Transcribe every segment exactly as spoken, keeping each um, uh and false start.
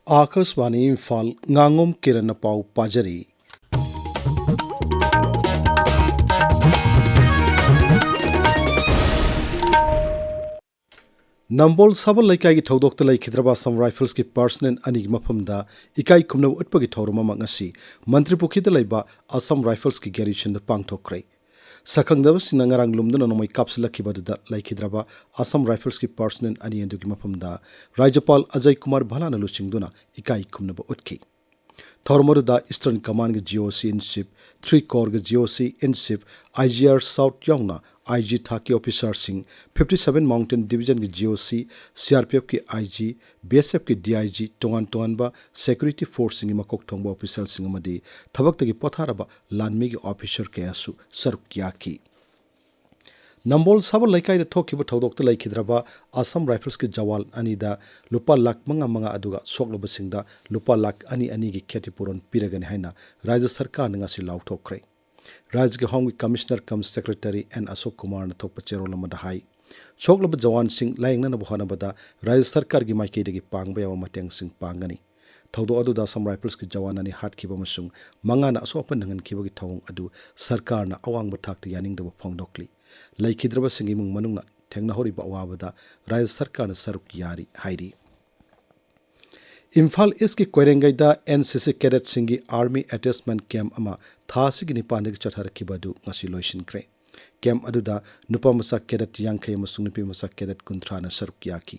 ꯑꯥꯀꯥꯁꯕꯥꯅꯤ ꯏꯝꯐꯥꯜ, ꯉꯥꯉꯣꯝ ꯀꯤꯔꯟꯅ ꯄꯥꯎ ꯄꯥꯖꯔꯤ꯫ ꯅꯝꯕꯣꯜ ꯁꯥꯕꯜ ꯂꯩꯀꯥꯏꯒꯤ ꯊꯧꯗꯣꯛꯇ ꯂꯩꯈꯤꯗ꯭ꯔꯕ ꯑꯁꯥꯝ ꯔꯥꯏꯐꯜꯁꯀꯤ ꯄꯔꯁꯅꯦꯜ ꯑꯅꯤꯒꯤ ꯃꯐꯝꯗ ꯏꯀꯥꯏ ꯈꯨꯝꯅꯕ ꯎꯠꯄꯒꯤ ꯊꯧꯔꯝ ꯑꯃ ꯉꯁꯤ ꯃꯟꯇ꯭ꯔꯤꯄꯨꯈ꯭ꯔꯤꯗ ꯂꯩꯕ ꯑꯁꯥꯝ ꯔꯥꯏꯐꯜꯁꯀꯤ ꯒꯦꯔꯤꯁꯟꯗ ꯄꯥꯡꯊꯣꯛꯈ꯭ꯔꯦ꯫ ꯁꯛꯈꯪꯗꯕꯁꯤꯡꯅ ꯉꯔꯥꯡ ꯂꯨꯝꯗꯨꯅ ꯅꯣꯡꯃꯩ ꯀꯥꯞꯁꯤꯜꯂꯛꯈꯤꯕ ꯑꯗꯨꯗ ꯂꯩꯈꯤꯗ꯭ꯔꯕ ꯑꯁꯥꯝ ꯔꯥꯏꯐꯜꯁꯀꯤ ꯄꯔꯁꯅꯦꯜ ꯑꯅꯤ ꯑꯗꯨꯒꯤ ꯃꯐꯝꯗ ꯔꯥꯖ꯭ꯌꯄꯥꯜ ꯑꯖꯌ ꯀꯨꯃꯥꯔ ꯚꯜꯂꯥꯅ ꯂꯨꯆꯤꯡꯗꯨꯅ ꯏꯀꯥꯏ ꯈꯨꯝꯅꯕ ꯎꯠꯈꯤ꯫ ꯊꯧꯔꯝ ꯑꯗꯨꯗ eastern ꯀꯃꯥꯟꯒꯤ G O C in chief, three ꯀꯣꯔꯒꯤ G O C in chief, I G R South ꯌꯥꯎꯅ ꯑꯥꯏ ꯖꯤ ꯊꯥꯛꯀꯤ ꯑꯣꯐꯤꯁꯥꯔꯁꯤꯡ, ꯐꯤꯐꯇꯤ ꯁꯚꯦꯟ ꯃꯥꯎꯟꯇꯦꯟ ꯗꯤꯕꯤꯖꯟꯒꯤ G O C, C R P ꯑꯦꯐꯀꯤ ꯑꯥꯏ ꯖꯤ, ꯕꯤ ꯑꯦꯁ ꯑꯦꯐꯀꯤ D I G, ꯇꯣꯉꯥꯟ ꯇꯣꯉꯥꯟꯕ security ꯐꯣꯔꯁꯁꯤꯡꯒꯤ ꯃꯀꯣꯛ ꯊꯣꯡꯕ ꯑꯣꯐꯤꯁꯥꯔꯁꯤꯡ ꯑꯃꯗꯤ ꯊꯕꯛꯇꯒꯤ ꯄꯣꯊꯥꯔꯕ ꯂꯥꯟꯃꯤꯒꯤ ꯑꯣꯐꯤꯁꯥꯔ ꯀꯌꯥꯁꯨ ꯁꯔꯨꯛ ꯌꯥꯈꯤ꯫ ꯅꯝꯕꯣꯜ ꯁꯥꯕꯜ ꯂꯩꯀꯥꯏꯗ ꯊꯣꯛꯈꯤꯕ ꯊꯧꯗꯣꯛꯇ ꯂꯩꯈꯤꯗ꯭ꯔꯕ ꯑꯁꯥꯝ ꯔꯥꯏꯐꯜꯁꯀꯤ ꯖꯋꯥꯟ ꯑꯅꯤꯗ ꯂꯨꯄꯥ ꯂꯥꯈ ꯃꯉꯥ ꯃꯉꯥ, ꯑꯗꯨꯒ ꯁꯣꯛꯂꯕꯁꯤꯡꯗ ꯂꯨꯄꯥ ꯂꯥꯈ ꯑꯅꯤ ꯑꯅꯤꯒꯤ ꯈꯦꯇꯤꯄꯨꯔꯣꯟ ꯄꯤꯔꯒꯅꯤ ꯍꯥꯏꯅ ꯔꯥꯖ꯭ꯌ ꯁꯔꯀꯥꯔꯅ ꯉꯁꯤ ꯂꯥꯎꯊꯣꯛꯈ꯭ꯔꯦ꯫ ꯔꯥꯖ꯭ꯌꯒꯤ ꯍꯣꯝꯒꯤ ꯀꯃꯤꯁꯅꯔ ꯀꯝ ꯁꯦꯀ꯭ꯔꯦꯇꯔꯤ ꯑꯦꯟ ꯑꯁꯣꯛ ꯀꯨꯃꯥꯔꯅ ꯊꯣꯛꯄ ꯆꯦꯔꯣꯜ ꯑꯃꯗ ꯍꯥꯏ, ꯁꯣꯛꯂꯕ ꯖꯋꯥꯟꯁꯤꯡ ꯂꯥꯌꯦꯡꯅꯅꯕ ꯍꯣꯠꯅꯕꯗ ꯔꯥꯖ꯭ꯌ ꯁꯔꯀꯥꯔꯒꯤ ꯃꯥꯏꯀꯩꯗꯒꯤ ꯄꯥꯡꯕ ꯌꯥꯕ ꯃꯇꯦꯡꯁꯤꯡ ꯄꯥꯡꯒꯅꯤ꯫ ꯊꯧꯗꯣꯛ ꯑꯗꯨꯗ ꯑꯁꯥꯝ ꯔꯥꯏꯐꯜꯁꯀꯤ ꯖꯋꯥꯟ ꯑꯅꯤ ꯍꯥꯠꯈꯤꯕ ꯑꯃꯁꯨꯡ ꯃꯉꯥꯅ ꯑꯁꯣꯛ ꯑꯄꯟ ꯅꯪꯍꯟꯈꯤꯕꯒꯤ ꯊꯧꯑꯣꯡ ꯑꯗꯨ ꯁꯔꯀꯥꯔꯅ ꯑꯋꯥꯡꯕ ꯊꯥꯛꯇ ꯌꯥꯅꯤꯡꯗꯕ ꯐꯣꯡꯗꯣꯛꯂꯤ꯫ ꯂꯩꯈꯤꯗ꯭ꯔꯕꯁꯤꯡꯒꯤ ꯏꯃꯨꯡ ꯃꯅꯨꯡꯅ ꯊꯦꯡꯅꯍꯧꯔꯤꯕ ꯑꯋꯥꯕꯗ ꯔꯥꯖ꯭ꯌ ꯁꯔꯀꯥꯔꯅ ꯁꯔꯨꯛ ꯌꯥꯔꯤ ꯍꯥꯏꯔꯤ꯫ ꯏꯝꯐꯥꯜ ꯏꯁꯀꯤ ꯀꯣꯏꯔꯦꯡꯒꯩꯗ ꯑꯦꯟ ꯁꯤ ꯁꯤ ꯀꯦꯗꯦꯠꯁꯤꯡꯒꯤ ꯑꯥꯔꯃꯤ ꯑꯦꯇꯦꯆꯃꯦꯟ ꯀꯦꯝꯞ ꯑꯃ ꯊꯥ ꯑꯁꯤꯒꯤ ꯅꯤꯄꯥꯟꯗꯒꯤ ꯆꯠꯊꯔꯛꯈꯤꯕ ꯑꯗꯨ ꯉꯁꯤ ꯂꯣꯏꯁꯤꯟꯈ꯭ꯔꯦ꯫ ꯀꯦꯝꯞ ꯑꯗꯨꯗ ꯅꯨꯄꯥ ꯃꯆꯥ ꯀꯦꯗꯦꯠ ꯌꯥꯡꯈꯩ ꯑꯃꯁꯨꯡ ꯅꯨꯄꯤ ꯃꯆꯥ ꯀꯦꯗꯦꯠ ꯀꯨꯟꯊ꯭ꯔꯥꯅ ꯁꯔꯨꯛ ꯌꯥꯈꯤ꯫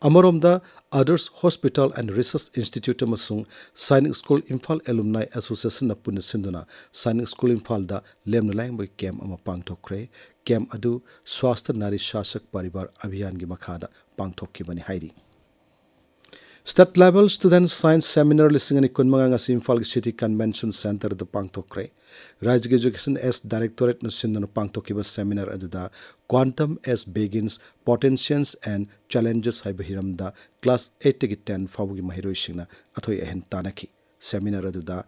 ꯑꯃꯔꯣꯝꯗ, ꯑꯗꯔꯁ ꯍꯣꯁꯄꯤꯇꯥꯜ ꯑꯦꯟ ꯔꯤꯁꯔꯁ ꯏꯟꯁꯇꯤꯇ꯭ꯌꯨꯠ ꯑꯃꯁꯨꯡ ꯁꯥꯏꯅꯤꯛ ꯁ꯭ꯀꯨꯜ ꯏꯝꯐꯥꯜ ꯑꯦꯂꯨꯝꯅꯥꯏ ꯑꯦꯁꯣꯁꯤꯌꯦꯁꯟꯅ ꯄꯨꯟꯅ ꯁꯤꯟꯗꯨꯅ ꯁꯥꯏꯅꯤꯛ ꯁ꯭ꯀꯨꯜ ꯏꯝꯐꯥꯜꯗ ꯂꯦꯝꯅ ꯂꯥꯌꯦꯡꯕꯒꯤ ꯀꯦꯝꯞ ꯑꯃ ꯄꯥꯡꯊꯣꯛꯈ꯭ꯔꯦ꯫ ꯀꯦꯝꯞ ꯑꯗꯨ ꯁ꯭ꯋꯥꯁꯊ ꯅꯥꯔꯤ ꯁꯥꯁꯛ ꯄꯥꯔꯤꯕꯥꯔ ꯑꯚꯤꯌꯥꯟꯒꯤ ꯃꯈꯥꯗ ꯄꯥꯡꯊꯣꯛꯈꯤꯕꯅꯤ ꯍꯥꯏꯔꯤ꯫ State level student science seminar ꯂꯤꯁꯤꯡ ꯑꯅꯤ ꯀꯨꯟꯃꯉꯥ ꯉꯁꯤ ꯏꯝꯐꯥꯜꯒꯤ ꯁꯤꯇꯤ ꯀꯟꯚꯦꯟꯁꯟ ꯁꯦꯟꯇꯔꯗ ꯄꯥꯡꯊꯣꯛꯈ꯭ꯔꯦ꯫ ꯔꯥꯖ꯭ꯌꯒꯤ ꯏꯖꯨꯀꯦꯁꯟ ꯑꯦꯁ ꯗꯥꯏꯔꯦꯛꯇꯣꯔꯦꯠꯅ ꯁꯤꯟꯗꯨꯅ ꯄꯥꯡꯊꯣꯛꯈꯤꯕ ꯁꯦꯃꯤꯅꯥꯔ ꯑꯗꯨꯗ Quantum as Begins, Potentials and Challenges ꯍꯥꯏꯕ ꯍꯤꯔꯝꯗ ꯀ꯭ꯂꯥꯁ ꯑꯩꯠꯇꯒꯤ ꯇꯦꯟ ꯐꯥꯎꯕꯒꯤ ꯃꯍꯩꯔꯣꯏꯁꯤꯡꯅ ꯑꯊꯣꯏ ꯑꯍꯦꯟ ꯇꯥꯟꯅꯈꯤ꯫ ꯁꯦꯃꯤꯅꯥꯔ ꯑꯗꯨꯗ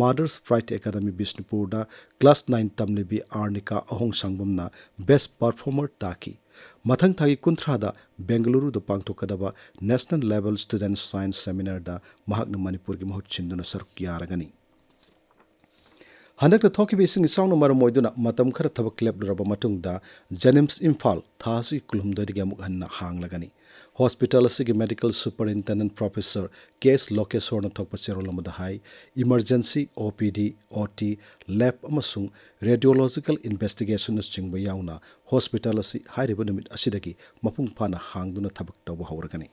ꯃꯥꯗꯔꯁ ꯕ꯭ꯔꯥꯏꯠ ꯑꯦꯀꯥꯗꯃꯤ ꯕꯤꯁꯅꯨꯄꯨꯔꯗ ꯀ꯭ꯂꯥꯁ ꯅꯥꯏꯟ ꯇꯝꯂꯤꯕꯤ ꯑꯥꯔꯅꯤꯀꯥ ꯑꯍꯣꯡ ꯁꯥꯡꯕꯝꯅ ꯕꯦꯁ ꯄꯔꯐꯣꯔꯃꯔ ꯇꯥꯈꯤ꯫ ꯃꯊꯪ ꯊꯥꯒꯤ ꯀꯨꯟꯊ꯭ꯔꯥꯗ ꯕꯦꯡꯒꯂꯨꯔꯨꯗ ꯄꯥꯡꯊꯣꯛꯀꯗꯕ National Level Student Science Seminarꯗ ꯃꯍꯥꯛꯅ ꯃꯅꯤꯄꯨꯔꯒꯤ ꯃꯍꯨꯠ ꯁꯤꯟꯗꯨꯅ ꯁꯔꯨꯛ ꯌꯥꯔꯒꯅꯤ꯫ ꯍꯟꯗꯛꯇ ꯊꯣꯛꯈꯤꯕ ꯏꯁꯤꯡ ꯏꯆꯥꯎꯅ ꯃꯔꯝ ꯑꯣꯏꯗꯨꯅ ꯃꯇꯝ ꯈꯔ ꯊꯕꯛ ꯂꯦꯞꯂꯨꯔꯕ ꯃꯇꯨꯡꯗ JNIMS ꯏꯝꯐꯥꯜ ꯊꯥ ꯑꯁꯤꯒꯤ ꯀꯨꯟꯍꯨꯝꯗꯣꯏꯗꯒꯤ ꯑꯃꯨꯛ ꯍꯟꯅ ꯍꯥꯡꯂꯒꯅꯤ꯫ ꯍꯣꯁꯄꯤꯇꯥꯜ ꯑꯁꯤꯒꯤ Medical Superintendent Professor ꯀꯦ ꯑꯦꯁ ꯂꯣꯀꯦꯁꯣꯔꯅ ꯊꯣꯛꯄ ꯆꯦꯔꯣꯜ ꯑꯃꯗ ꯍꯥꯏ, Emergency, OPD, OT, lab ꯑꯃꯁꯨꯡ Radiological Investigationꯅꯆꯤꯡꯕ ꯌꯥꯎꯅ ꯍꯣꯁꯄꯤꯇꯥꯜ ꯑꯁꯤ ꯍꯥꯏꯔꯤꯕ ꯅꯨꯃꯤꯠ ꯑꯁꯤꯗꯒꯤ ꯃꯄꯨꯡ ꯐꯥꯅ ꯍꯥꯡꯗꯨꯅ ꯊꯕꯛ ꯇꯧꯕ ꯍꯧꯔꯒꯅꯤ꯫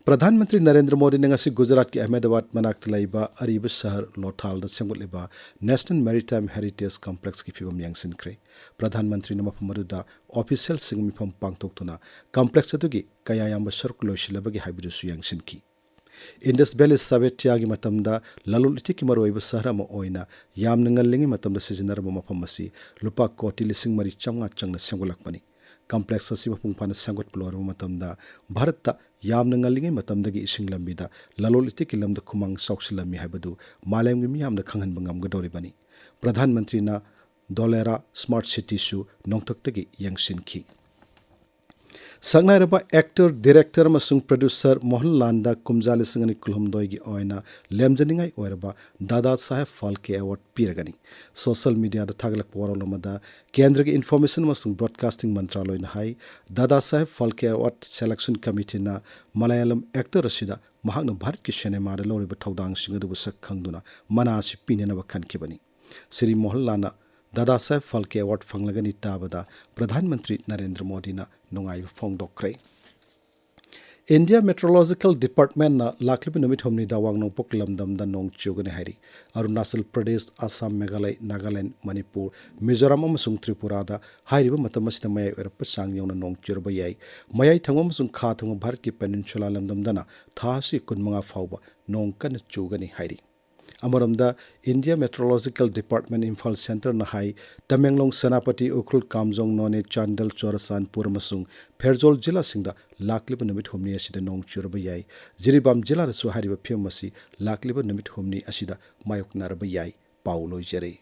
ꯄ꯭ꯔꯙꯥꯟ ꯃꯟꯇ꯭ꯔꯤ ꯅꯔꯦꯟꯗ꯭ꯔ ꯃꯣꯗꯤꯅ ꯉꯁꯤ ꯒꯨꯖꯔꯥꯠꯀꯤ ꯑꯍꯃꯦꯗꯥꯕꯥꯗ ꯃꯅꯥꯛꯇ ꯂꯩꯕ ꯑꯔꯤꯕ ꯁꯍꯔ ꯂꯣꯊꯥꯜꯗ ꯁꯦꯝꯒꯠꯂꯤꯕ National Maritime Heritage Complexꯀꯤ ꯐꯤꯕꯝ ꯌꯦꯡꯁꯤꯟꯈ꯭ꯔꯦ꯫ ꯄ꯭ꯔꯙꯥꯟ ꯃꯟꯇ꯭ꯔꯤꯅ ꯃꯐꯝ ꯑꯗꯨꯗ ꯑꯣꯐꯤꯁꯤꯌꯦꯜꯁꯤꯡꯒꯤ ꯃꯤꯐꯝ ꯄꯥꯡꯊꯣꯛꯇꯨꯅ ꯀꯝꯄ꯭ꯂꯦꯛꯁ ꯑꯗꯨꯒꯤ ꯀꯌꯥ ꯌꯥꯝꯕ ꯁꯔꯨꯛ ꯂꯣꯏꯁꯤꯜꯂꯕꯒꯦ ꯍꯥꯏꯕꯗꯨꯁꯨ ꯌꯦꯡꯁꯤꯟꯈꯤ꯫ ꯏꯟꯗꯁ ꯚꯦꯂꯤ ꯁꯥꯕꯦꯇꯤꯌꯥꯒꯤ ꯃꯇꯝꯗ ꯂꯂꯣꯟ ꯏꯇꯤꯛꯀꯤ ꯃꯔꯨꯑꯣꯏꯕ ꯁꯍꯔ ꯑꯃ ꯑꯣꯏꯅ ꯌꯥꯝꯅ ꯉꯜꯂꯤꯉꯩ ꯃꯇꯝꯗ ꯁꯤꯖꯤꯟꯅꯔꯝꯕ ꯃꯐꯝ ꯑꯁꯤ ꯂꯨꯄꯥ ꯀꯣꯇꯤ ꯂꯤꯁꯤꯡ ꯃꯔꯤ ꯆꯥꯝꯃꯉꯥ ꯆꯪꯅ ꯁꯦꯝꯒꯠꯂꯛꯄꯅꯤ꯫ ꯀꯝꯄ꯭ꯂꯦꯛꯁ ꯑꯁꯤ ꯃꯄꯨꯡ ꯐꯥꯅ ꯁꯦꯝꯒꯠꯄ ꯂꯣꯏꯔꯕ ꯃꯇꯝꯗ ꯚꯥꯔꯠꯇ ꯌꯥꯝꯅ ꯉꯜꯂꯤꯉꯩ ꯃꯇꯝꯗꯒꯤ ꯏꯁꯤꯡ ꯂꯝꯕꯤꯗ ꯂꯂꯣꯟ ꯏꯇꯤꯛꯀꯤ ꯂꯝꯗ ꯈꯨꯃꯥꯡ ꯆꯥꯎꯁꯤꯜꯂꯝꯃꯤ ꯍꯥꯏꯕꯗꯨ ꯃꯥꯂꯦꯝꯒꯤ ꯃꯤꯌꯥꯝꯗ ꯈꯪꯍꯟꯕ ꯉꯝꯒꯗꯧꯔꯤꯕꯅꯤ꯫ ꯄ꯭ꯔꯙꯥꯟ ꯃꯟꯇ꯭ꯔꯤꯅ ꯗꯣꯂꯦꯔꯥ ꯁ꯭ꯃꯥꯔꯠ ꯁꯤꯇꯤꯁꯨ ꯅꯣꯡꯊꯛꯇꯒꯤ ꯌꯦꯡꯁꯤꯟꯈꯤ꯫ ꯁꯛꯅꯥꯏꯔꯕ ꯑꯦꯛꯇꯔ, ꯗꯤꯔꯦꯛꯇꯔ ꯑꯃꯁꯨꯡ ꯄ꯭ꯔꯣꯗ꯭ꯌꯨꯁꯔ ꯃꯣꯍꯟꯂꯥꯜꯗ ꯀꯨꯝꯖꯥ ꯂꯤꯁꯤꯡ ꯑꯅꯤ ꯀꯨꯟꯍꯨꯝꯗꯣꯏꯒꯤ ꯑꯣꯏꯅ ꯂꯦꯝꯖꯅꯤꯡꯉꯥꯏ ꯑꯣꯏꯔꯕ ꯗꯥꯗꯥ ꯁꯥꯍꯦꯕ ꯐꯥꯜꯀꯦ ꯑꯦꯋꯥꯔꯗ ꯄꯤꯔꯒꯅꯤ꯫ ꯁꯣꯁꯤꯌꯦꯜ ꯃꯤꯗꯤꯌꯥꯗ ꯊꯥꯒꯠꯂꯛꯄ ꯋꯥꯔꯣꯜ ꯑꯃꯗ ꯀꯦꯟꯗ꯭ꯔꯒꯤ ꯏꯟꯐꯣꯔꯃꯦꯁꯟ ꯑꯃꯁꯨꯡ ꯕ꯭ꯔꯣꯗꯀꯥꯁꯇꯤꯡ ꯃꯟꯇ꯭ꯔꯥꯂꯣꯏꯅ ꯍꯥꯏ, ꯗꯥꯗꯥ ꯁꯥꯍꯦꯕ Phalke award selection ꯀꯃꯤꯇꯤꯅ Malayalam actor ꯑꯁꯤꯗ ꯃꯍꯥꯛꯅ ꯚꯥꯔꯠꯀꯤ ꯁꯤꯅꯦꯃꯥꯗ ꯂꯧꯔꯤꯕ ꯊꯧꯗꯥꯡꯁꯤꯡ ꯑꯗꯨꯕꯨ ꯁꯛ ꯈꯪꯗꯨꯅ ꯃꯅꯥ ꯑꯁꯤ ꯄꯤꯅꯅꯕ ꯈꯟꯈꯤꯕꯅꯤ꯫ ꯁ꯭ꯔꯤ ꯃꯣꯍꯟꯂꯥꯜꯅ ꯗꯥꯗꯥ ꯁꯥꯍꯦꯕ ꯐꯥꯜꯀꯦ ꯑꯦꯋꯥꯔꯗ ꯐꯪꯂꯒꯅꯤ ꯇꯥꯕꯗ ꯄ꯭ꯔꯙꯥꯟ ꯃꯟꯇ꯭ꯔꯤ ꯅꯔꯦꯟꯗ꯭ꯔ ꯃꯣꯗꯤꯅ ꯅꯨꯡꯉꯥꯏꯕ ꯐꯣꯡꯗꯣꯛꯈ꯭ꯔꯦ꯫ India Meteorological Departmentꯅ ꯂꯥꯛꯂꯤꯕ ꯅꯨꯃꯤꯠ ꯍꯨꯝꯅꯤꯗ ꯑꯋꯥꯡ ꯅꯣꯡꯄꯣꯛ ꯂꯝꯗꯝꯗ ꯅꯣꯡ ꯆꯨꯒꯅꯤ ꯍꯥꯏꯔꯤ꯫ ꯑꯔꯨꯅꯥꯆꯜ ꯄ꯭ꯔꯗꯦꯁ, ꯑꯁꯥꯝ, ꯃꯦꯘꯥꯂꯌ, ꯅꯥꯒꯥꯂꯦꯟꯗ, ꯃꯅꯤꯄꯨꯔ, ꯃꯤꯖꯣꯔꯥꯝ ꯑꯃꯁꯨꯡ ꯇ꯭ꯔꯤꯄꯨꯔꯥꯗ ꯍꯥꯏꯔꯤꯕ ꯃꯇꯝ ꯑꯁꯤꯗ ꯃꯌꯥꯏ ꯑꯣꯏꯔꯞꯄ ꯆꯥꯡ ꯌꯧꯅ ꯅꯣꯡ ꯆꯨꯔꯕ ꯌꯥꯏ꯫ ꯃꯌꯥꯏ ꯊꯪꯕ ꯑꯃꯁꯨꯡ ꯈꯥ ꯊꯪꯕ ꯚꯥꯔꯠꯀꯤ ꯄꯦꯅꯤꯟꯁꯨꯂꯥ ꯂꯝꯗꯝꯗꯅ ꯊꯥ ꯑꯁꯤ ꯀꯨꯟꯃꯉꯥ ꯐꯥꯎꯕ ꯅꯣꯡ ꯀꯟꯅ ꯆꯨꯒꯅꯤ ꯍꯥꯏꯔꯤ꯫ ꯑꯃꯔꯣꯝꯗ, India Meteorological Department ꯏꯝꯐꯥꯜ ꯁꯦꯟꯇꯔꯅ ꯍꯥꯏ, ꯇꯃꯦꯡꯂꯣꯡ, ꯁꯦꯅꯥꯄꯇꯤ, ꯎꯈ꯭ꯔꯨꯜ, ꯀꯥꯝꯖꯣꯡ, ꯅꯣꯅꯦ, ꯆꯥꯟꯗꯦꯜ, ꯆꯨꯔꯆꯥꯟꯄꯨꯔ ꯑꯃꯁꯨꯡ ꯐꯦꯔꯖꯣꯜ ꯖꯤꯂꯥꯁꯤꯡꯗ ꯂꯥꯛꯂꯤꯕ ꯅꯨꯃꯤꯠ ꯍꯨꯝꯅꯤ ꯑꯁꯤꯗ ꯅꯣꯡ ꯆꯨꯔꯕ ꯌꯥꯏ꯫ ꯖꯤꯔꯤꯕꯥꯝ ꯖꯤꯂꯥꯗꯁꯨ ꯍꯥꯏꯔꯤꯕ ꯐꯤꯕꯝ ꯑꯁꯤ ꯂꯥꯛꯂꯤꯕ ꯅꯨꯃꯤꯠ ꯍꯨꯝꯅꯤ ꯑꯁꯤꯗ ꯃꯥꯌꯣꯛꯅꯔꯕ ꯌꯥꯏ꯫ ꯄꯥꯎ ꯂꯣꯏꯖꯔꯦ꯫